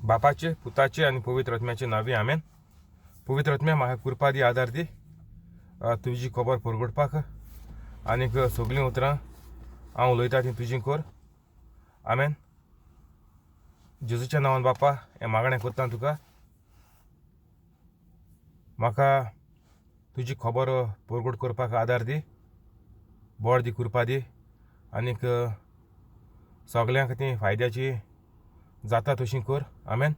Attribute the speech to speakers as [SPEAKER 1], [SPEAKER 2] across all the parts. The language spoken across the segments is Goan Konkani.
[SPEAKER 1] बापाचे, पुताचे आनी पवित्र आत्म्याचे नांवी, आमेन. पवित्र आत्म्या, म्हाका कृपा दी, आदार दी तुजी खबर परगटपाक आनीक सगळीं उतरां हांव उलयता तीं तुजी कर. आमेन. जेजूच्या नांवान बापा हें मागणें करता तुका, म्हाका तुजी खबर परगट करपाक आदार दी, बळ दी, कृपा दी आनीक सगल्यांक ती फायद्याची जाता तशी कर. आमेन.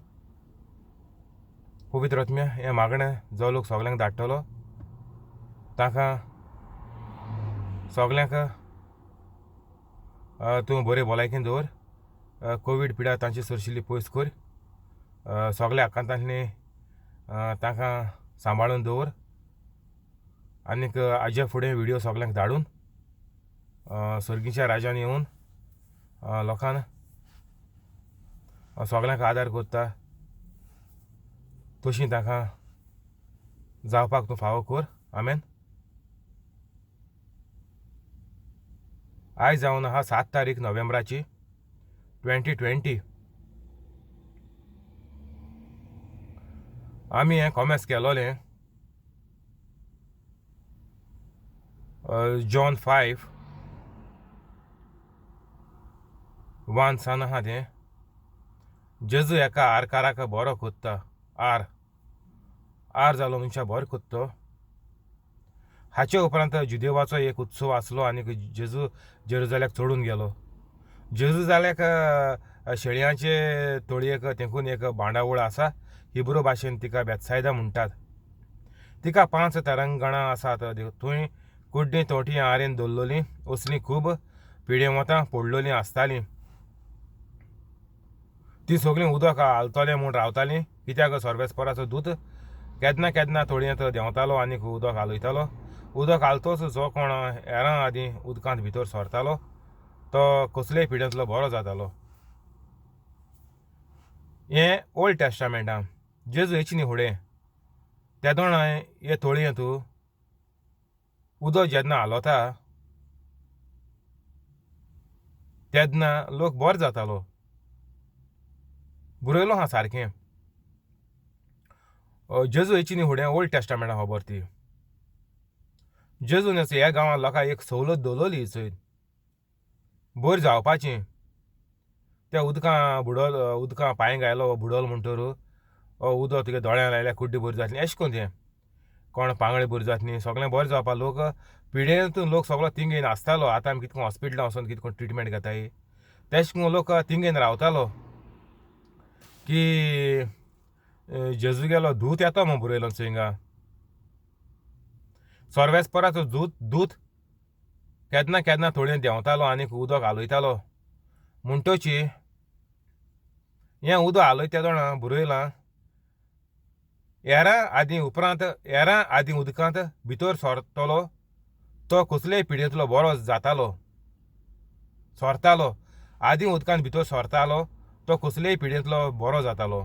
[SPEAKER 1] पवित्र आत्म्या, हें मागणें जो लोक सगल्यांक धाडटलो तांकां सगल्यांक तूं बरे भलायकेन दवर. कोवीड पिडा तांचे सरशिल्ली पयस कर. सगल्या आकांतांतली तांकां सांबाळून दवर आनीक हाज्या फुडें व्हिडियो सगल्यांक धाडून सर्गीच्या राजान येवन लोकांक सगल्यांक आदार करता तशी तांकां जावपाक तूं फावो कर. आमेन. आयज जावन आहा 7 तारीख नोव्हेंबराची 2020. आमी हें कॉमेस केलोलें जॉन 5:1 सान आहा तें. जेजू एका आरकाराक बरो कोत्ता, आर आर जालो मनशा बरो कोत्तो. हाचे उपरांत जुदेवाचो एक उत्सव आसलो आनी जेजू जेरुजाल्याक चडून गेलो. जेरुजाल्याक शेळयांचे तळयेक तेंकून एक बांदावळ आसा, हिब्रू भाशेन तिका बेतसायदा म्हणटात. तिका 5 तरंगणां आसात. थंय कुड्डीं तोटी आरेन दवरलेलीं असलीं खूब पिडेवंतां पडलेलीं आसतालीं. तीं सगळीं उदक हालतलें म्हूण रावतालीं, कित्याक सर्वेस्पराचो दूत केन्ना केन्ना तळयेंत देंवतालो आनी उदक हालयतालो. उदक हालतोच जो कोण हेरां आदीं उदकांत भितर सरतालो तो कसलेय पिडेंतलो बरो जातालो. हें ओल्ड टेस्टामेंटां. जेजू येची न्ही फुडें तेदोणा हे तळयेंत उदक जेन्ना हालता तेन्ना लोक बरो जातालो. बरयलो आहा सारकें. जेजू येची न्ही फुडें ओल्ड टेस्टामेंटां खबर ती. जेजून ह्या गांवांत लोकांक एक सवलत दवरली चोय, बरी जावपाची. त्या उदकां बुडोल, उदकां पांय घायलो बुडोल म्हणटर उदक तुगे दोळ्यां लायल्यार कुड्डी बरी जातली, एशें कोन्न तें कोण पांगळे बरी जातली, सगळें बरें जावपा. लोक पिडेंतून लोक सगळो तिंगेन आसतालो. आतां आमी कितको हॉस्पिटलां वचोन कितको ट्रिटमेंट घेताय, तेश कोन्न लोक तिंगेन रावतालो की जेजू गेलो दूत येता म्हूण बरयलो चोय. सर्वेस्पराचो दूत केन्ना केन्ना थोडे देंवतालो आनीक उदक हालयतालो. म्हणटची हें उदक हालयता तेदोणा बरयलां, हेरां आदीं उपरांत हेरां आदीं उदकांत भितर सरतलो तो कसलेय पिडेंतलो बरो जातालो. सरतालो आदीं उदकांत भितर सरतालो तो कसलेय पिडेंतलो बरो जातालो.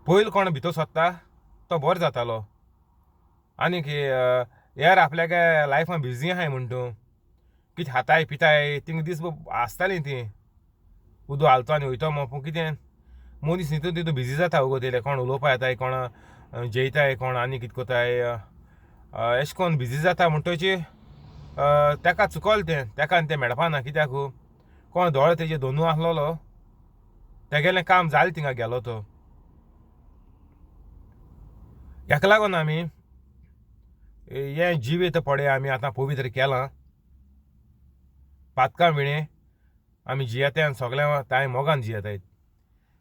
[SPEAKER 1] पयलो कोण भितर सरता तो बरो जातालो. आनीक हेर आपल्याक लायफान बिजी आहाय म्हण तूं कितें खाताय पिताय थिंग दीस आसतालीं तीं. उदक हालतो आनी वयतो मग पूण कितें मनीस तितून तितून बिजी जाता. उगो तेले कोण उलोवपा येताय, कोण जेयताय, कोण आनी कितें कोताय, एशें कोन्न बिजी जाता. म्हणटची तेका चुकोल तें, तेका आनी तें मेळपा ना. कित्याक कोण दोळे तेजे दोनू आसलेलो तेगेलें काम जालें थिंगा गेलो तो. हेका लागून आमी हें जिवीत पळय आमी आतां पवित्र केलां. पातकां विणें आमी जियेताय आनी सगळ्यां तांय मोगान जियेताय.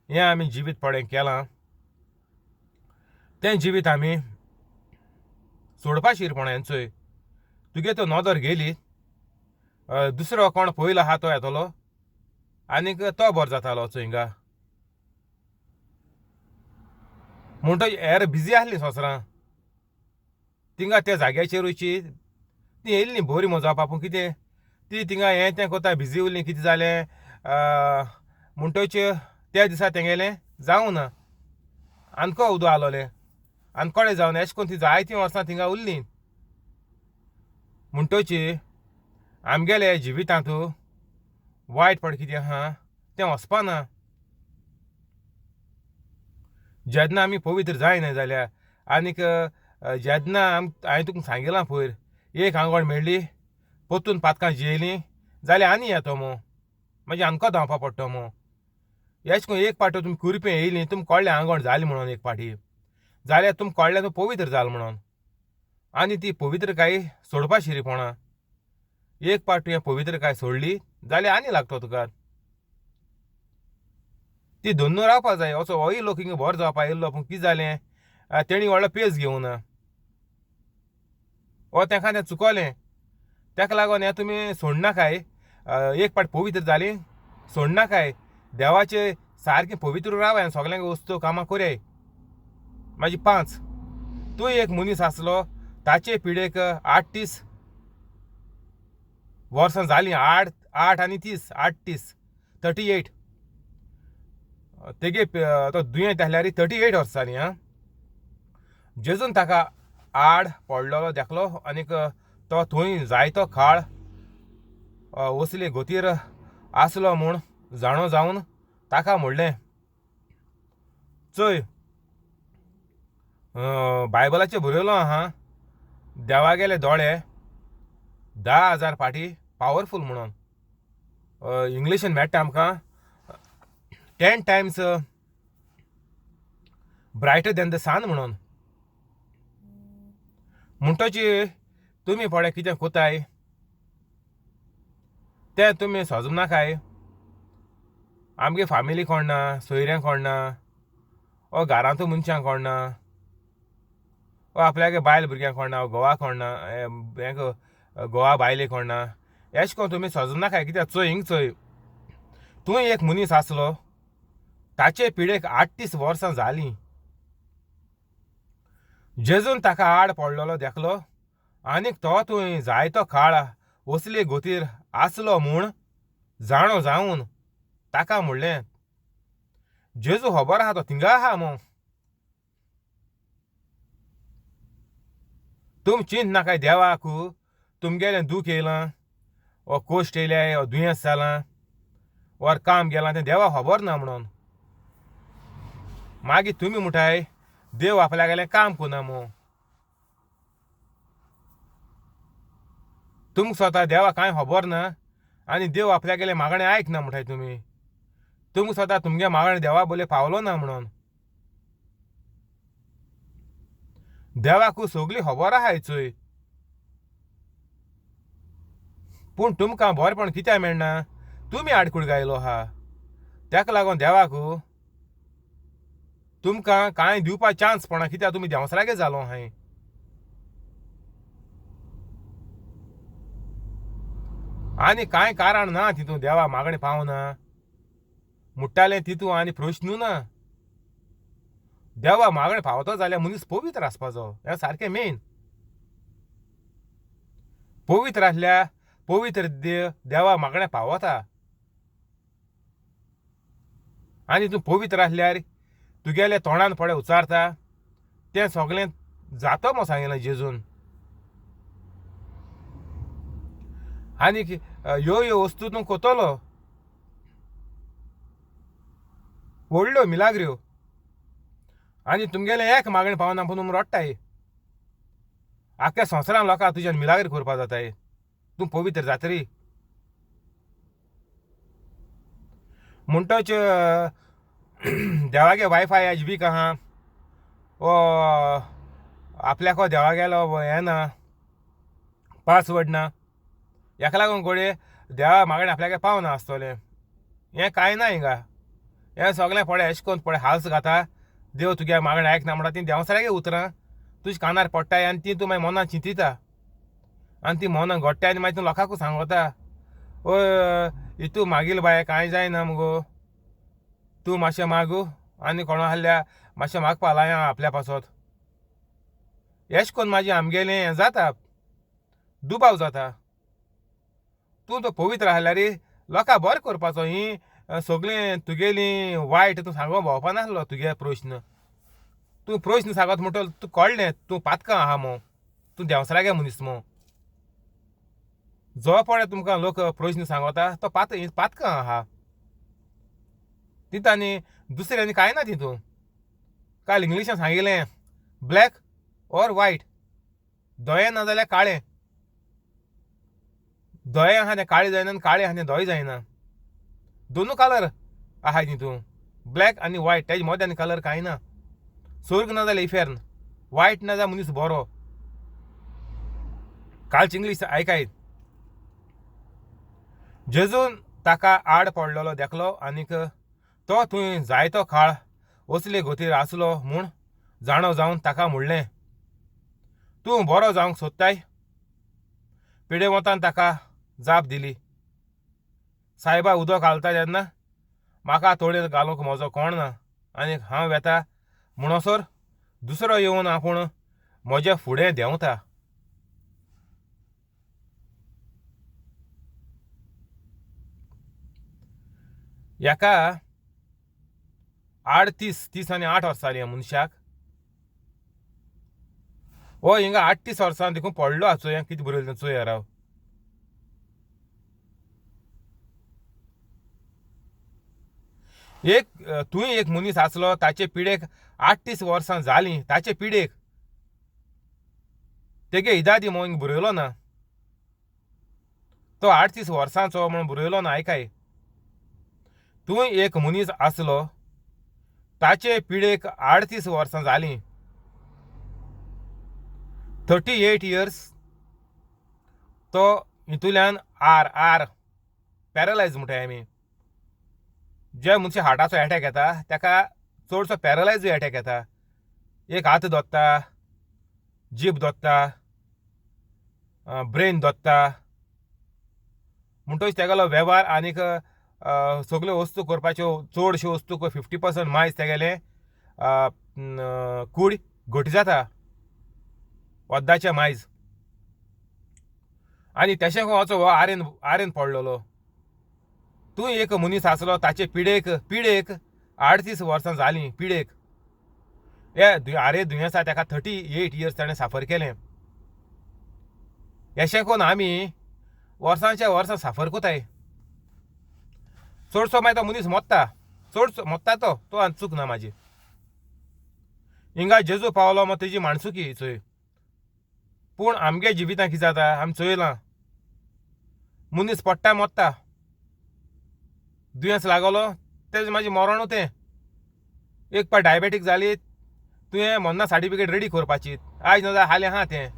[SPEAKER 1] हें आमी जिवीत पळय केलां तें जिवीत आमी सोडपा शिरपणान चोय. तुगे तो नदर गेली, दुसरो कोण पयलो आहा तो येतलो आनीक तो बरो जातालो चोय. म्हणटच हेर बिजी आसली संवसारां थिंगा त्या जाग्याचेर वयची ती येयल्ली बरी म्हूण जावपा. पूण कितें ती थिंगा हें तें कोता बिजी उरली. कितें जालें म्हणटच त्या दिसा तेंगेलें जावं ना, आनको उदक आसलोलें आनी कोणें जावं ना. एशें कोन्न ती जायतीं वर्सां थिंगा उरलीं. म्हणटच आमगेले जिवितांत वायट पड कितें आहा तें वचपा ना. जेन्ना आमी पवित्र जायना जाल्यार आनीक जेन्ना हांवें तुका सांगिलां पयर एक आंगवण मेळ्ळी परतून पातकां जियेलीं जाल्यार आनी येतो मू, मागीर आमकां धांवपा पडटो मू. एश कोन्न एक पाटी तुमी कुरपें येयलीं, तुमकां कळ्ळें आंगवण जाली म्हणून एक पाटी, जाल्यार तुमकां कळ्ळें तूं पवित्र जाल म्हणून, आनी ती पवित्रकाय सोडपा शिरीपणां. एक पाट तुवें पवित्रकाय सोडली जाल्यार आनी लागतो तुका ती धन्नू रावपा जाय. असो होय लोक हिंगा बरो जावपा येयल्लो, पूण कितें जालें तेणी व्हडलो पेज घेवना, ओ तेका तें चुकोलें. तेका लागून हें तुमी सोडनाकाय, एक पाट पवित्र जाली सोडनाकाय, देवाचे सारकें पवित्र रावाय आनी सगल्यांक वस्तू कामां कोरयाय. मागीर 5, तूं एक मनीस आसलो ताचे पिडेक 38 वर्सां जालीं, 8 आनी 30, 38, 38 तेगे तो दुयेंत आसल्यार 38 वर्सां जालीं. आं, जेजून ताका आड पडलेलो देखलो आनीक तो थंय जायतो काळ असले गोतीर आसलो म्हूण जाणो जावन ताका म्हणलें, चोय बायबलाचेर बरयलो आहा देवागेले दोळे 10,000 फाटी पावरफूल म्हणून. इंग्लिशीन मेळटा आमकां 10 times brighter than the sun म्हणून. म्हणटची तुमी पळय कितें कोताय तें तुमी सजूं नाकाय. आमगे फामिली कोण ना, सोयऱ्यां कोण ना, ओ घरांतू मनशां कोण ना, ओ आपल्यागे बायल भुरग्यां कोण ना, घोवा कोण ना, हें घोवा बायले कोण ना, एश कोन तुमी सजूं नाकाय. कित्याक चोय हिंग चोय, तूं एक मनीस आसलो ताचे पिडेक 38 वर्सां जालीं, जेजून ताका आड पडलेलो देखलो आनीक तो थंय जायतो काळ असले गोतीर आसलो म्हूण जाणो जावन ताका म्हणलें, जेजू खबर आहा तो थिंगा आहा मू, तुम चिंत नाकाय देवाक तुमगेलें दूख येयलां वो कोश्ट येयल्याय वो दुयेंस जालां वर काम गेलां तें देवाक खबर ना म्हणून. मागीर तुमी म्हणटाय देव आपल्यागेलें काम करना मू. तुमकां स्वता देवा कांय खबर ना आनी देव आपल्यागेलें मागणें आयकना म्हणटाय तुमी. तुमकां स्वता तुमगे मागणें देवा बोले पावलो ना म्हणून. देवाकू सगली खबर आहाय चोय, पूण तुमकां बरेपण कित्याक मेळना, तुमी आडखूड गायलो आहा. तेका लागून देवाकू तुमकां कांय दिवपा चान्स पडना, कित्याक तुमी देंवसरागे जालो आहाय. आनी कांय कारण ना तितून देवा मागणें पावना म्हणटालें तितून आनी प्रश्न ना. देवा मागणें पावतो जाल्यार मनीस पवित्र आसपाचो, हें सारकें मेन. पवित्र आसल्यार पवित्र देवा मागणें पावता. आनी तूं पवित्र आसल्यार तुगेल्या तोंडान पळय उचारता तें सगळें जाता म्हूण सांगिलां जेजून. आनी ह्यो ह्यो वस्तू तूं कोतलो व्हडल्यो मिलाग्र्यो आनी तुमगेलें एक मागणें पावना पूण तुमी रडटाय. आख्ख्या संवसारान लोकांक तुज्यान मिलाग्री करपा जाताय, तूं पवित्र जातरी. म्हणटच देवागे वायफाय आज वीक आहा, ओ आपल्याको देवागेलो हें ना, पासवर्ड ना, हेका लागून घडये देवा मागणें आपल्यागे पावना आसतलें. हें कांय ना हिंगा, हें सगळें पळय एशें करून पळय हाल्स घाता देव तुगे मागणें आयकना म्हणटा तीं देंवसरागे उतरां तुज्या कानार पडटाय आनी तीं तूं मागीर मनान चिंतिता आनी तीं मनान घडटाय आनी मागीर तूं लोकांकूय सांगता, ओ इतू मागील बाय कांय जायना मुगो, तूं मातशें मागू आनी कोणा आहल्यार मातशें मागपा लाया आपल्या पासत. एशें करून मागीर आमगेलें हें जाता, दुबाव जाता. तूं तो पवित्र आहल्यार लोकांक बरें करपाचो, हीं सगळीं तुगेलीं वायट तूं सांगो भोंवपा नासलो तुगे प्रश्न. तूं प्रश्न सांगत म्हणटलो तूं कळ्ळें तूं पातकां आहा मू, तूं देंवसरागे मनीस मू. जो पळय तुमकां लोक प्रश्न सांगता तो पातकां आहा तितून आनी दुसरें आनी कांय ना तितून. काल इंग्लिशान सांगिल्लें ब्लॅक ऑर व्हायट, धवें ना जाल्यार काळें. धवें आहा तें काळें जायना आनी काळें आहा तें धवें जायना. दोनू कलर आहाय तितून, ब्लॅक आनी व्हायट, तेजे मदें आनी कलर कांय ना. स्वर्ग ना जाल्यार इफेर्न, वायट ना जाल्यार मनीस बरो. कालची इंग्लीश आयकाय. जेजून ताका आड पडलेलो देखलो आनीक तो थंय जायतो काळ असले गतीर आसलो म्हूण जाणो जावन ताका म्हणलें, तूं बरो जावंक सोदताय? पिडेवंतान ताका जाप दिली, सायबा उदक घालता तेन्ना म्हाका तोळयेंत घालूंक म्हजो कोण ना आनी हांव वेता म्हणसर दुसरो येवन आपूण म्हज्या फुडें देंवता. हेका 38 30 आनी 8 वर्सां जालीं ह्या मनशाक. हो हिंगा 38 वर्सां देखून पडलो आहा चोया कितें बरयलें तें चोया राव. एक तूंय एक मनीस आसलो ताचे पिडेक 38 वर्सां जालीं, ताचे पिडेक तेगे इदादी म्हूण बरयलो ना, तो 38 वर्सांचो म्हूण बरयलो ना. आयकाय, तूंय एक मनीस आसलो ताचे पिडेक 38 वर्सां जालीं, 38 इयर्स तो हितूंतल्यान आर आर पॅरलायज म्हणटाय आमी. जे मनशाक हार्टाचो एटॅक येता ताका चडसो पॅरलायजूय एटॅक येता. एक हात दोत्ता, जीब दोत्ता, ब्रेन दोत्ता, म्हणटकच तेगेलो वेव्हार आनीक सगल्यो वस्तू करपाच्यो चडश्यो वस्तू 50% मायज तेगेलें कूड घट जाता वखदाचें मायज. आनी तेशें वचो हो आरेन आरेन पडलेलो. तूं एक मनीस आसलो ताचे पिडेक पिडेक 38 वर्सां जालीं पिडेक. हे आरे दुयेंसा ताका 38 इयर्स ताणें साफर केलें. अशें करून आमी वर्सांच्या वर्सां साफर कोताय. चडसो मागीर तो मनीस मोत्ता, चडसो मोत्ता तो, तो आनी चूक ना म्हाजी. हिंगा जेजू पावलो मग तेजी माणसुकी चोय. पूण आमगे जिवितां कितें जाता आमी चोयलां, मनीस पडटा मोत्ता, दुयेंस लागलो तेजें मागीर मरणू तें. एक पाट डायबेटीक जाली तुवें मरना सर्टिफिकेट रेडी करपाची, आयज ना जाल्यार हालें आहा तें.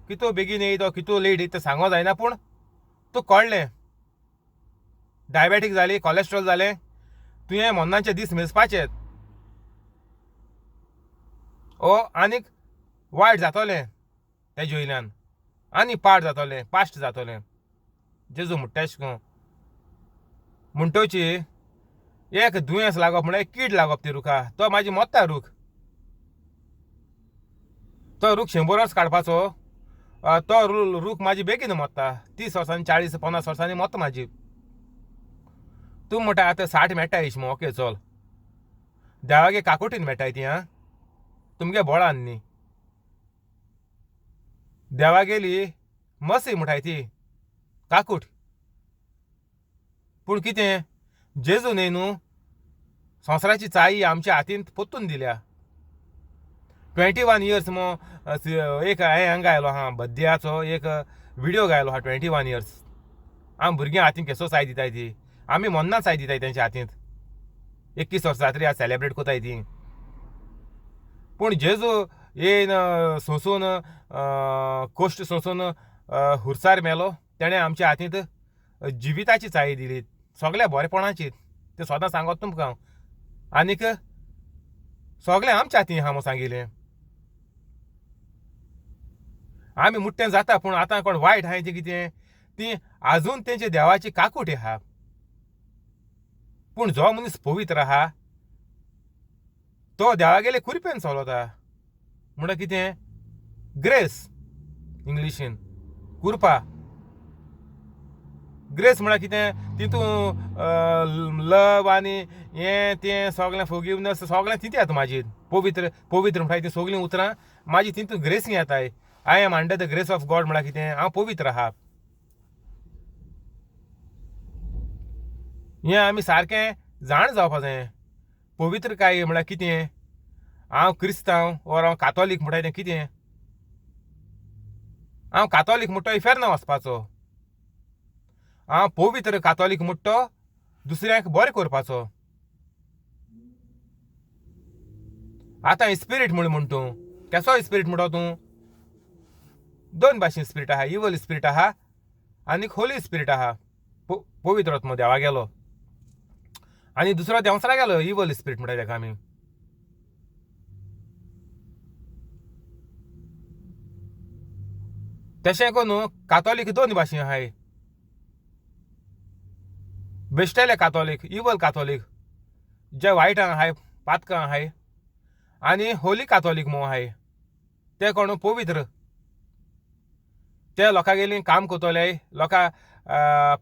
[SPEAKER 1] कितू बेगीन येयत कितू लेट येयत तें सांगो जायना, पूण तुका कळ्ळें डायबेटीक जाली, कॉलेस्ट्रॉल जालें, तुवें मरणाचे दीस मेजपाचे ओ आनीक वायट जातलें तेजे वयल्यान, आनी पाड जातलें, पाश्ट जातलें. जेजू म्हणटा तशें करून म्हणटची एक दुयेंस लागप म्हळ्यार कीड लागप ती रुखा, तो मागीर मोत्ता रूख. तो रूख 100 वर्स काडपाचो, तो रूख माजी बेगीन मोत्ता, 30 वर्सांनी 40 50 वर्सांनी मोत्ता माजी. तूं म्हणटा आतां 60 मेळटा इश मग, ओके चल देवागे काकुटीन मेळटाय ती, आं तुमगे बोळान न्ही, देवागेली मसी म्हणटाय ती काकूट. पूण कितें जेजू न्ही न्हू संवसाराची चाई आमच्या हातींत पोत्तून दिल्या. 21 इयर्स मो एक हांवें हांगा गायलो आहा, बद्दयाचो एक विडियो गायलो आहा 21 इयर्स. आमी भुरग्यां हातीन केसो चाय दिताय ती, आमी मन्ना चाय दिताय तेंच्या हातींत. 21 वर्सां जातरी आज सेलेब्रेट कोताय ती. पूण जेजू येयन सोंसून कश्ट सोंसून हुरसार मेलो, तेणें आमच्या हातींत जिविताची चाय दिली, सगल्या बरेपणाची. तें सदां सांगत तुमकां हांव, आनीक सगळें आमच्या हातीन आहा म्हूण सांगिल्लें. आमी मुट्टें जाता, पूण आतां कोण वायट आहाय तें कितें ती आजून तेंचे देवाची काकूट आहा. पूण जो मनीस पवित्र आहा तो देवागेले कुरपेन चलता. म्हणल्यार कितें ग्रेस इंग्लिशीन कुरपा. ग्रेस म्हळ्यार कितें तितून लव आनी हें तें सगळें फोगिवनस सगळें तितूं येता म्हाजी. पवित्र पवित्र म्हणटा ती सगळीं उतरां म्हाजी तितून ग्रेसी येताय. I am under the grace of God म्हळ्यार कितें हांव पवित्र आहा. हें आमी सारकें जाण जावपा जाय. पवित्रकाय म्हळ्यार कितें, हांव क्रिस्तांव ओर हांव कातोलीक म्हणटाय तें कितें? हांव कातोलीक म्हणटा इफेर्ना वचपाचो, हांव पवित्र कातोलीक म्हणटा दुसऱ्यांक बरें करपाचो. आतां स्पिरीट म्हूण म्हण तूं केसो स्पिरीट म्हणटा तूं? दोन भाशेन स्पिरीट आहा, इवल स्पिरीट आहा आनी होली स्पिरीट आहा. पवित्र आत्मो देवा गेलो आनी दुसरो देंवचारा गेलो, इवल स्पिरीट म्हणटा ताका आमी. तशें करून कातोलीक दोन भाशेन आहाय, बेश्टेले कातोलीक, इवल कातोलीक जे वायटां आहाय, पातकां आहाय, आनी होली कातोलीक म्हूण आहाय ते कोण पवित्र, ते लोकांगेली काम करतले, लोकां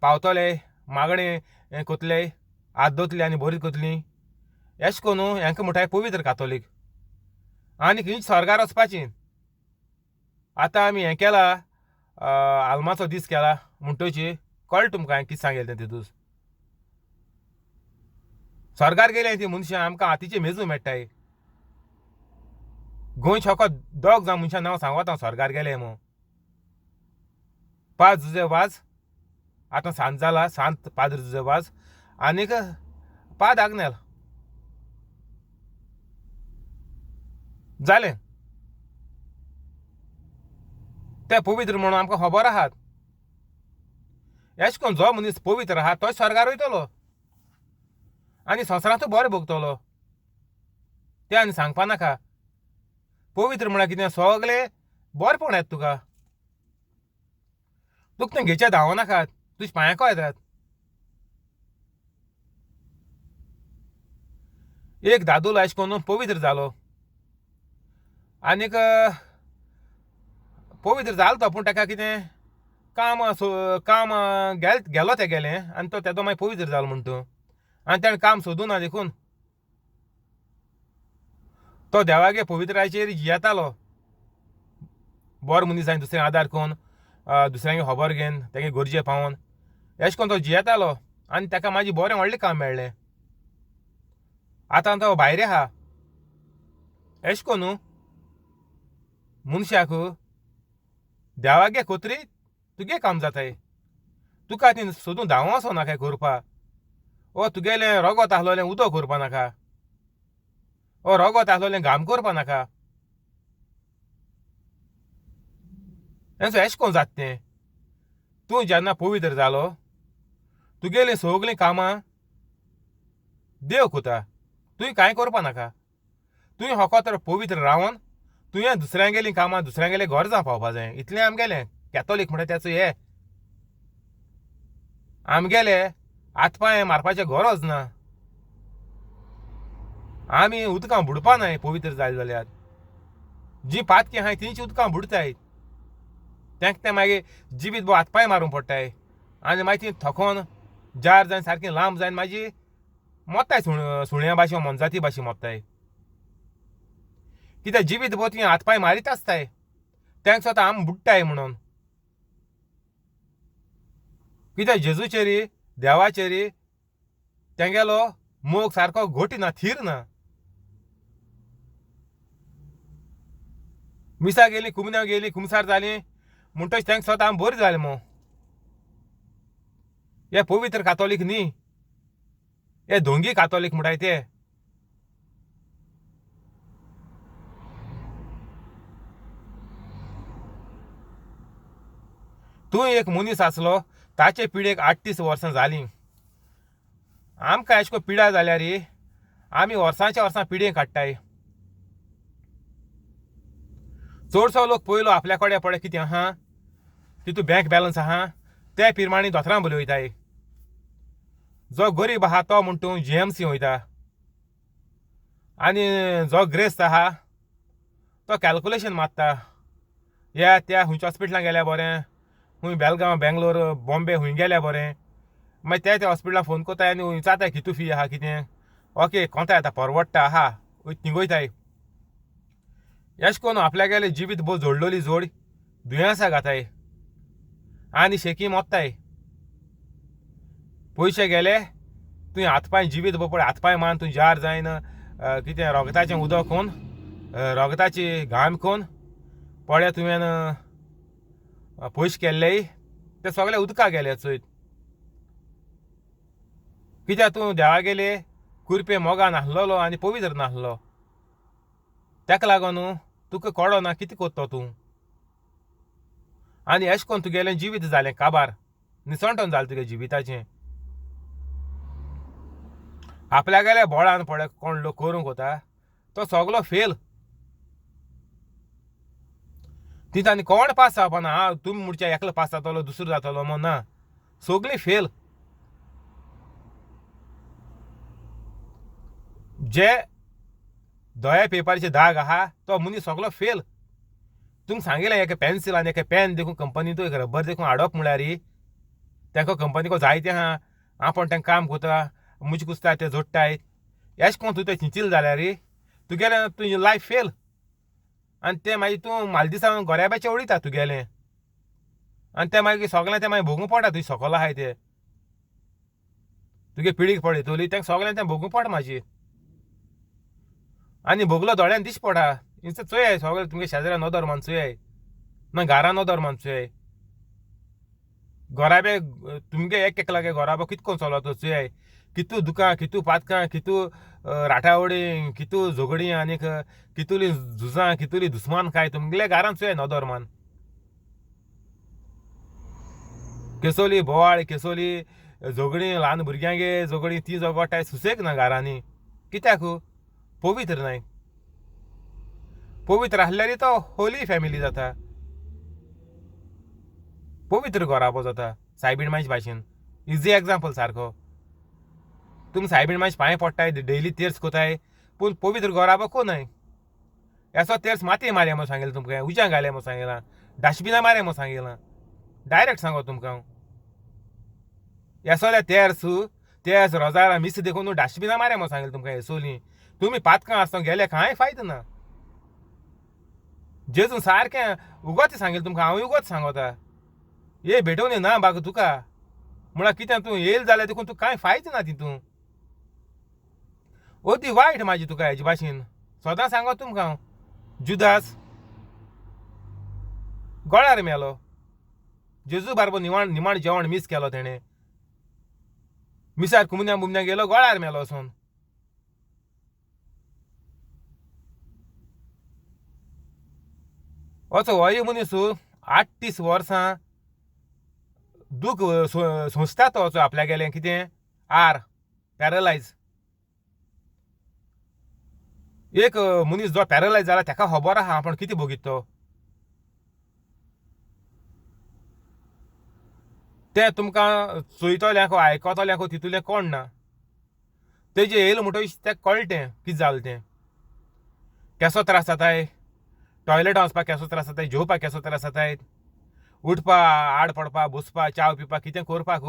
[SPEAKER 1] पावतले, मागणें कोतले, हात दवरतले आनी बरी करतली. अशें करून हेंका म्हणटाय पवित्र कातोलीक. आनी ही स्वर्गार वचपाची. आतां आमी हें केला, आल्माचो दीस केला म्हणटची कळटा तुमकां हांवें कितें सांगलें तें. तितूच स्वर्गार गेले ती मनशां आमकां हातीचे मेजूं मेळटाय. गोंयच्या फकत दोग जाण मनशां नांव सांगत हांव स्वर्गार गेले म्हूण. पाद जुजे वाज, आतां सांत जाला, सांत पाद्र जुजे वाज आनीक पाद आग्नेल जालें. ते पवित्र म्हणून आमकां खबर आहात. अशें करून जो मनीस पवित्र आहा तो स्वर्गार वयतलो आनी संवसारांतूय बरें भोगतलो. तें आनी सांगपा नाका. पवित्र म्हळ्यार कितें, सगलें बरेंपण येता तुका, तुका तें घेवचें धांवो नाकात, तुज्या पांयांको येतात. एक दादूलो अशें करून पवित्र जालो आनीक पवित्र जालो तो, पूण ताका कितें काम काम गेलो तें गेलें आनी तो तेदो मागीर पवित्र जालो म्हण तूं, आनी तेणें काम सोदूं ना देखून तो देवागे पवित्रायेचेर जियेतालो. बरो मनीस जावन दुसऱ्यांक आदार करून, दुसऱ्यांगे खबर घेवन, तेगे गरजे पावोवन अशें करून तो जियेतालो आनी ताका मागीर बरें व्हडलें काम मेळ्ळें. आतां तो भायर आहा. अशें करून मनशाक देवागे कोतरी तुगे काम जाताय, तुका ती सोदून धांवो वचो नाका करपा, ओ तुगेलें रगत आसलोलें उदक करपा नाका, ओ रगत आसलोलें घाम करपा नाका. एशें करून जाता तें. तूं जेन्ना पवित्र जालो तुगेलीं सगलीं कामां देव कोता, तुवें कांय करपा नाका. तुवें फकत पवित्र रावन तुवें दुसऱ्यांगेलीं कामां, दुसऱ्यांगेलें घर जावं पावपा जाय. इतलें आमगेलें कॅथोलीक म्हणटा तेचो हे आमगेले हात पांय मारपाचें गरज ना. आमी उदकां बुडपा नाय पवित्र जाले जाल्यार. जी पातकी आहाय तेंची उदकां बुडताय, तेंका तें मागीर जिवीत भोव हात पांय मारूंक पडटाय आनी मागीर ती थकोन जार जावन सारकी लांब जावन मागीर मोत्ताय, सुण्या भाशेन मोनजाती भाशेन मोत्ताय. कित्याक जिवीत भोव ती हात पांय मारीत आसताय, तेंका स्वता आम बुडटाय म्हणून. कित्याक जेजूचेर देवाचेर तेंगेलो मोग सारको घोटी ना, थीर ना. मिसा गेली, कुमन्याव गेली, कुमसार जाली म्हणटच तेंका स्वता आम बरी जालें मो. हे पवित्र कातोलीक न्ही, हे धोंगी कातोलीक म्हणटाय ते. तूं एक मनीस आसलो ताचे पिडेक 38 वर्सां जालीं. आमकां अशें करून पिडा जाल्यार आमी वर्सांच्या वर्सां पिडे काडटाय. चडसो लोक पयलो आपल्या कडेन पळय कितें आहा, तितू बँक बॅलन्स आहा ते पिरमाणी दोतोरां बोली वयताय. जो गरीब आहा तो म्हण तूं जीएमसी वयता आनी जो ग्रेस्त आहा तो कॅल्कुलेशन मारता, ह्या त्या खंयच्या हॉस्पिटलान गेल्यार बरें, खूंय बेलगांव, बेंगलोर, बॉम्बे खूंय गेल्यार बरें. मागीर त्या त्या हॉस्पिटलान फोन करताय आनी विचारताय कितू फी आहा कितें, ओके कोंता येता परवडटा आहा थिंग वयताय. अशें करून आपल्यागेले जिवीत भोव जोडलोली जोड दुयेंसां घाताय आनी शेकी मोत्ताय. पयशे गेले तुवें हात पांय जिवीत भोव पळय हात पांय मान तूं जार जायन कितें रोगताचें उदक करून रोगताची घाम कोन पळय तुवें पयशे केल्लेय ते सगळे उदका गेले चोयत. कित्याक तूं देवा गेले कुरपे मोगा नासलेलो आनी पवित्र नासलो, ताका लागून तुका कळो ना कितें करतो तूं. आनी अशें करून तुगेलें जिवीत जालें काबार, निसणटन जालें तुगे जिविताचें. आपल्यागेल्या बोळान पळय कोण लोक करूंक वता तो सगलो फेल. तितून आनी कोण पास जावपा ना. आं तुमी म्हणचे एकलो पास जातलो दुसरो जातलो म्हूण ना, सगळीं फेल. जे दोळे पेपराचे दाग आहा तो मनीस सगलो फेल. तुमकां सांगिल्लें एक पेन्सील आनी एक पेन देखून कंपनींतूय एक रबर देखून हाडप म्हळ्यार तांकां कंपनीको जायतें आहा, आपूण तांकां काम करता मुजे कुसता ते जोडटाय. अशें करून तूं तें चिंतले जाल्यार तुगेलें तुजें लायफ फेल. आनी तें मागीर तूं मालदिसा गोऱ्याब्याचें उडयता तुगेलें, आनी तें मागीर सगळें तें मागीर भोगूंक पडटा. तुजें सकल आहाय तें तुगे पिळीक पडयतली तांकां सगळें तें भोगूंक पडटा मागीर. आनी भोगलो दोळ्यान दिश्टी पडटा. इन्स्टेड चोयाय सगळें तुमगे शेजऱ्या नदर मान चोयाय ना घरा नदर मान चोयाय. गोराबे तुमगे एक एकलागे गोराबो कितको चलता तो चोयाय, कितू दुकां कितू पातकां कितू राटावळी कितू झगडीं आनीक कितुली झुजां कितुली दुस्मान काय तुमगेल्या घरान चोयाय नदर मान. केसोली बोवाळ केसोली झगडीं ल्हान भुरग्यांगे झगडीं तीं झगडटाय सुसेग ना घरांनी. कित्याक पवित्र नाय. पवित्र आसल्यार तो होली फॅमिली जाता, पवित्र घराबो जाता. सायबीण मायचे भाशेन इजी एग्जाम्पल सारको. तुमी सायबीण मायचे पांय पडटाय डेली तेर्स कोताय पूण पवित्र घराबो कोनाय. येसो तेर्स मातये मारया म्हूण सांगिल्लें तुमकां, उज्या घालया म्हूण सांगिलां, डस्टबिना मारया म्हूण सांगिलां, डायरेक्ट सांगो तुमकां हांव. येसोले तेर्स तेर्स रोजारा मिस देखून डस्टबिना मारया म्हूण सांगिल्लें तुमकां. येसोली तुमी पातकां आसतना गेले कांय फायदो ना. जेजून सारकें उगोत सांगिल्लें तुमकां, हांव उगोत सांगोता ये भेटोवनी ना बाग तुका म्हळ्यार कितें तूं येयल जाल्यार देखून तुका कांय फायदो ना तितून. अती वायट म्हाजी तुका हेजे भाशेन सदां सांगो तुमकां हांव. जुदास गोळार मेलो, जेजू बारबो निमाण निमाण जेवण मीस केलो तेणें, मिसार कुमुन्या बुमन्या गेलो गोळार मेलो वचोन. असो होय मनीस 38 वर्सां दूख सोंसता तो असो आपल्यागेलें कितें आर पॅरलायज. एक मनीस जो पॅरलायज जाला ताका खबर आहा आपूण कितें भोगीत तो. तें तुमकां चोयतल्यांक आयकतल्यांक तितूंतलें कोण ना. तेजें येयलें म्हणटकीर तेका कळटें कितें जालें तें. केसो त्रास जाताय, टॉयलेटां वचपाक केसो त्रास जाताय, जेवपाक केसो त्रास जाताय, उठपा आड पडपा बसपा च्याव पिवपाक कितें करपाक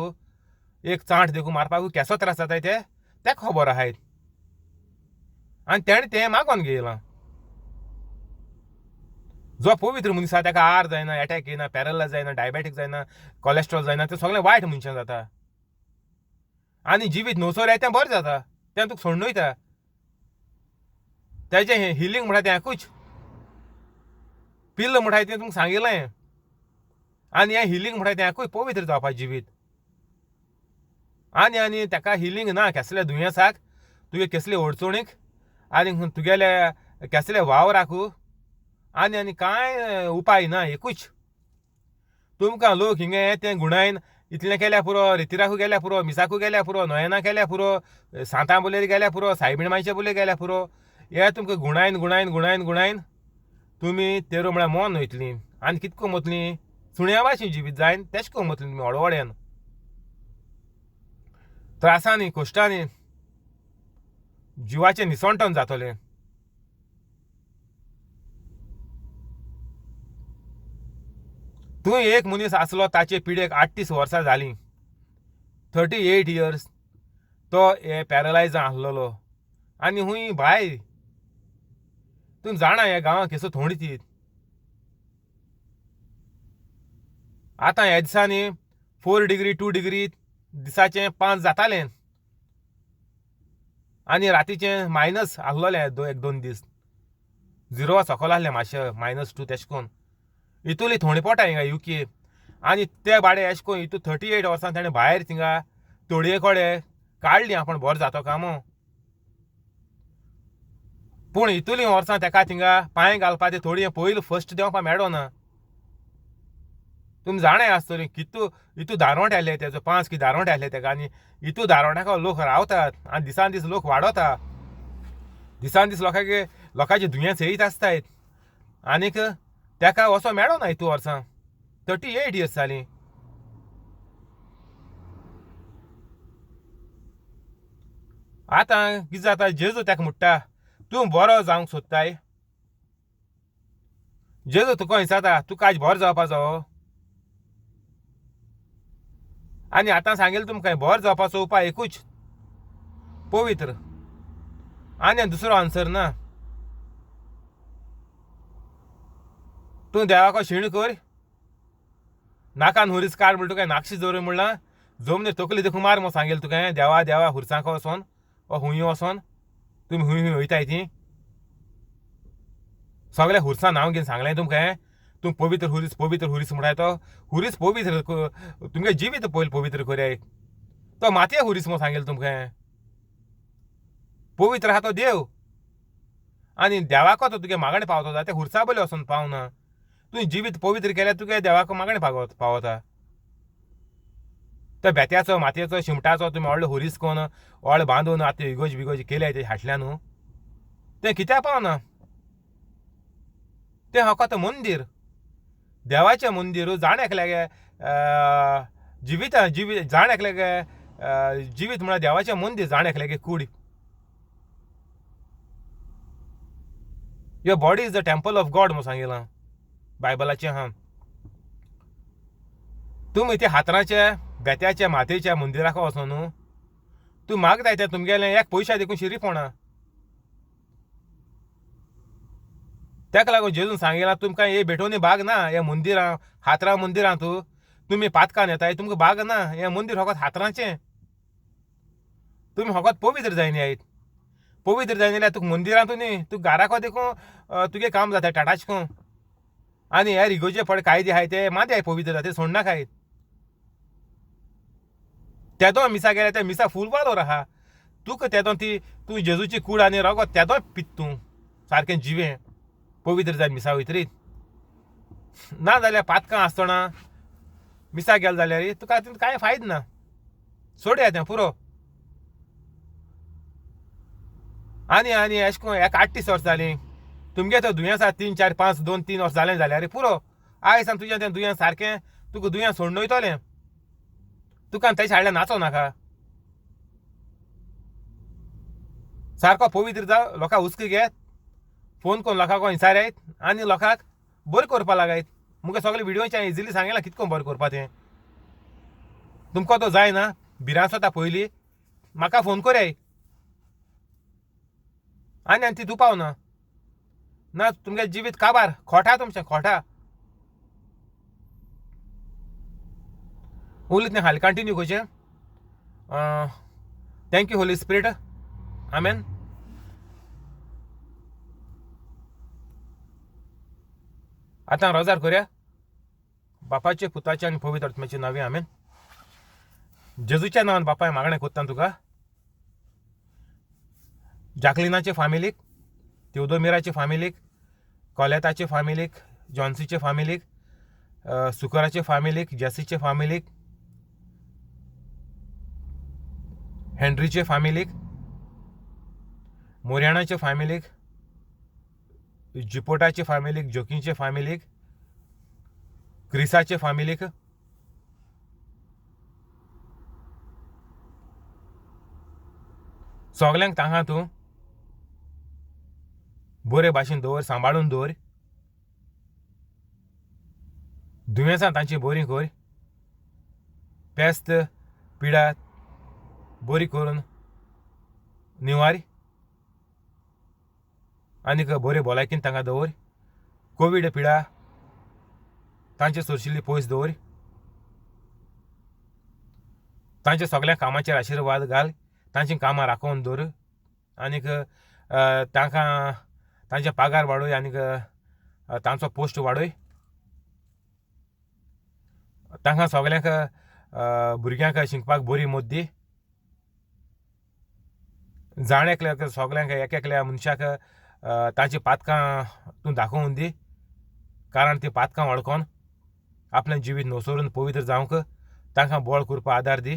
[SPEAKER 1] एक चांट देखून मारपाक केसो त्रास जाताय ते तेका खबर आहाय. आनी तेणें तें मागोन घेयलां. जो पवित्र मनीस आहा ताका आर जायना, एटॅक येयना, पॅरलायज जायना, डायबेटीक जायना, कॉलेस्ट्रॉल जायना, तें सगळें वायट मनशां जाता. आनी जिवीत नवसर येता तें बरें जाता, तें तुका सोडून वयता. तेजें हें हिलींग म्हणटा तें एकूच पिल्ल म्हणटा तें तुमकां सांगिल्लें. आनी हें हिलींग म्हणटा तें एकूय पवित्र जावपा जिवीत. आनी आनी ताका हिलींग ना केसल्या दुयेंसाक, तुगे केसले अडचणीक आनी तुगेल्या केसले वावराक आनी आनी कांय उपाय ना. एकूच तुमकां लोक हिंगे तें गुणायन इतलें केल्यार पुरो, रितिराकू गेल्यार पुरो, मिसाकू गेल्यार पुरो, नोयना केल्यार पुरो, सांतां बोलेर गेल्यार पुरो, सायबीण मायचे बोलेर गेल्यार पुरो, हे तुमकां गुणायन गुणायन गुणायन गुणायन तुमी तेरो म्हळ्यार मन वयतलीं. आनी कितें करूंक वतलीं सुण्या भाशेन जिवीत जायन तेश करूंक वतलीं तुमी हळवळ्यान त्रासांनी कश्टांनी जिवाचें निसणटन जातलें. तूं एक मनीस आसलो ताचे पिडेक 38 वर्सां जालीं, 38 इयर्स तो हे पॅरलायज आसलेलो. आनी हूंय भाय तूं जाणा ह्या गांवांत केसो थोंडी ती. आतां ह्या दिसांनी 4 डिग्री 2 डिग्री दिसाचें 5 जातालें आनी रातीचें मायनस आसलेलें एक दोन दीस. झिरोवा सकल आसलें मातशें -2 तेश कोन इतुली थोंडी पोटा हिंगा युके आनी ते बाडे एश कोन हितू 38 वर्सां तेणें भायर थिंगा तोडये कोडे काडली आपूण बरो जातो कामो पूण इतुलीं वर्सां तेका थिंगा पांय घालपा ते थोडी पयलीं फर्स्ट देंवपा मेळना. तुमी जाणाय आसतली कितू इतू दारोंट आयले तेजो 5 की दारोंट आयले तेका आनी इतू दारोंटाक लोक रावतात आनी दिसान दीस लोक वाडोता, दिसान दीस लोकांक लोकांचे दुयेंस येयत आसताय आनीक तेका वचो मेळना इतू वर्सां 38 इयर्स जालीं. आतां कितें जाता जेजू तेका म्हणटा तूं बरो जावंक सोदताय, जेजू तुका विचारता तुका आयज बरो जावपाचो आनी आतां सांगेल तुमकां बरो जावपाचो उपाय एकूच पवित्र आनी दुसरो आन्सर ना. तूं देवाको शीण कर नाकान हुरीस काड म्हणटा तुका नाक्षी दवर म्हणलां जमनीर तकली देखून मार म्हूण सांगेल तुका देवा देवा हुरसांक वचोन ओ हुंय वचोन तुमी हुंय हुंय वयताय ती सगळे हुरसां नांव घेवन सांगलें तुमकां तूं पवित्र हुरीस पवित्र हुरीस म्हणटाय तो हुरीस पवित्र तुमगे जिवीत पयलीं पवित्र करयाय तो मातये हुरीस म्हूण सांगेल तुमकां. पवित्र आहा तो देव आनी देवाको तो तुगे मागणें पावता जाल्यार तें हुरसा बली वचोन पावना. तुवें जिवीत पवित्र केल्यार तुगे देवाको मागणें पावता. तो बेत्याचो मातयेचो शिमटाचो तुमी व्हडलो हुरीस कोन व्हडलो बांदून आतां इगोज बिगोज केल्या ते हाडल्या न्हू तें कित्याक पावना. तें फकत मंदीर देवाचें मंदीर जाण एकल्यागे जिविता जिवीत जाण एकल्यागे जिवीत म्हळ्यार देवाचें मंदीर जाण एकल्यागे कूड. Your body is the temple of God म्हूण सांगिलां बायबलाचें आहा. तुमी ते हातराच्या बेत्याच्या मातयेच्या मंदिराक वचो न्हू तूं मागताय तें तुमगेलें एक पयशा देखून शिरीफ होणा. तेका लागून जेजून सांगिलां तुमकां हे भेटोवनी भाग ना हे मंदिरां हातरां मंदिरां तूं तुमी पातकान येताय तुमकां भाग ना हें मंदीर फकत हातरांचें तुमी फकत पवित्र जायनी आयत पवित्र जायना जाल्यार तुका मंदिरांतू न्ही तुका घराको देखून तुगे काम जाता टाटाच कोन आनी हे रिगोचे फळ कायदे आहाय ते मादे पवित्र जाता ते सोडनाकाय. तेदो मिसा गेल्यार ते मिसा फूल वालोर आहा तुका तेदो ती तूं जेजूची कूड आनी रगत तेदो पित तूं सारकें जिवें पवित्र जाय मिसा वयतरीत ना जाल्यार पातकां आसतना मिसा गेले जाल्यार तुका तितून कांय फायद ना सोडया तें पुरो. आनी आनी एशें कोन्न एक 38 वर्सां जालीं तुमगे तो दुयेंस आसा 3 4 5 2 3 वर्सां जालें जाल्यार पुरो आयज सावन तुजें तें दुयेंस सारकें तुका दुयेंस सोडून वयतलें तुका तेजे हाडल्यार नाचो नाका. सारको पवित्र जाव लोकांक हुस्को घेत फोन करून लोकांक विचारायत आनी लोकांक बरें करपा लागायत. मुगे सगळे विडियोचे हांवें इजिली सांगलां कितें करून बरें करपा तें तुमकां तो जायना भिरांत जाता पयलीं म्हाका फोन कराय आनी आनी ती दुपावना ना तुमगे जिवीत काबार खोटा तुमचें खोटा. उरलें तें हालीं कंटिन्यू करचें. Thank you Holy Spirit amen. आतां रोजार करया बापाचे पुताचे आनी पवित्र आत्म्याचे नांवे आमेन. जेजूच्या नांवान बापाय मागणें कोत्ता तुका जाकलिनाचे फामिलीक तेवदोमिराचे फामिलीक कोलेताचे फामिलीक जॉन्सीचे फामिलीक सुकराचे फामिलीक जेसीचे फामिलीक हेनरीचे फामिलीक मोरयाणाचे फामिलीक जिपोटाचे फामिलीक जोकींचे फामिलीक क्रिसाचे फामिलीक सगल्यांक तांकां तूं बरे भाशेन दवर सांबाळून दवर दुयेंसां तांची बरी कर पेस्त पिडा बरी करून निवार आनीक बरे भलायकेन तांकां दवर कोवीड पिडा तांचे सोरशिल्ली पयस दवर तांच्या सगळ्या कामाचेर आशिर्वाद घाल तांची कामां राखोवन दवर आनीक तांकां तांचे पागार वाडय आनीक तांचो पोस्ट वाडय. तांकां सगल्यांक भुरग्यांक शिकपाक बरी मदत दी. जाण एकल्याक सगल्यांक एक एकल्या मनशाक तांची पातकां तूं दाखोवन दी, कारण ती पातकां वळखोन आपलें जिवीत नसरून पवित्र जावंक तांकां बळ करपाक आदार दी.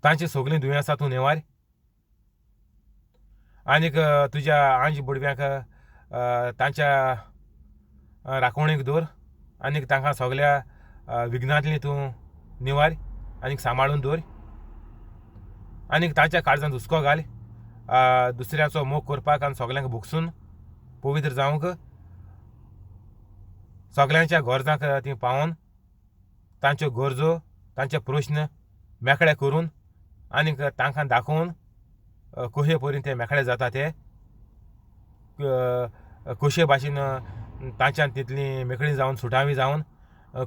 [SPEAKER 1] तांची सगळीं दुयेंसां तूं निवार आनीक तुज्या आंज बुडव्यांक तांच्या राखवणीक दवर आनीक तांकां सगल्या विघ्नांतली तूं निवार आनीक सांबाळून दवर आनीक तांच्या काळजांत हुस्को घाल दुसऱ्याचो मोग करपाक आनी सगल्यांक भोगसून पवित्र जावंक सगल्यांच्या गरजांक ती पावोन तांच्यो गरजो तांचे प्रस्न मेकळे करून आनीक तांकां दाखोवन कशे परीन ते मेकळे जाता ते कशे भाशेन तांच्यान तितली मेकळी जावन सुटावी जावन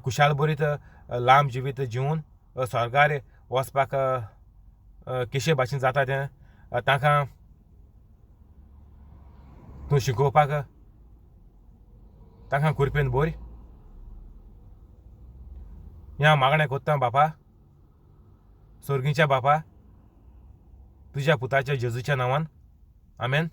[SPEAKER 1] खुशाल बरीत लांब जिवीत जिवन स्वर्गार वचपाक कशे भाशेन जाता तें तांकां तूं शिकोवपाक तांकां कृपेन भर. ह्या मागणें कोत्ता बापा, सोर्गीच्या बापा, तुज्या पुताच्या जेजूच्या नांवान, आमेन.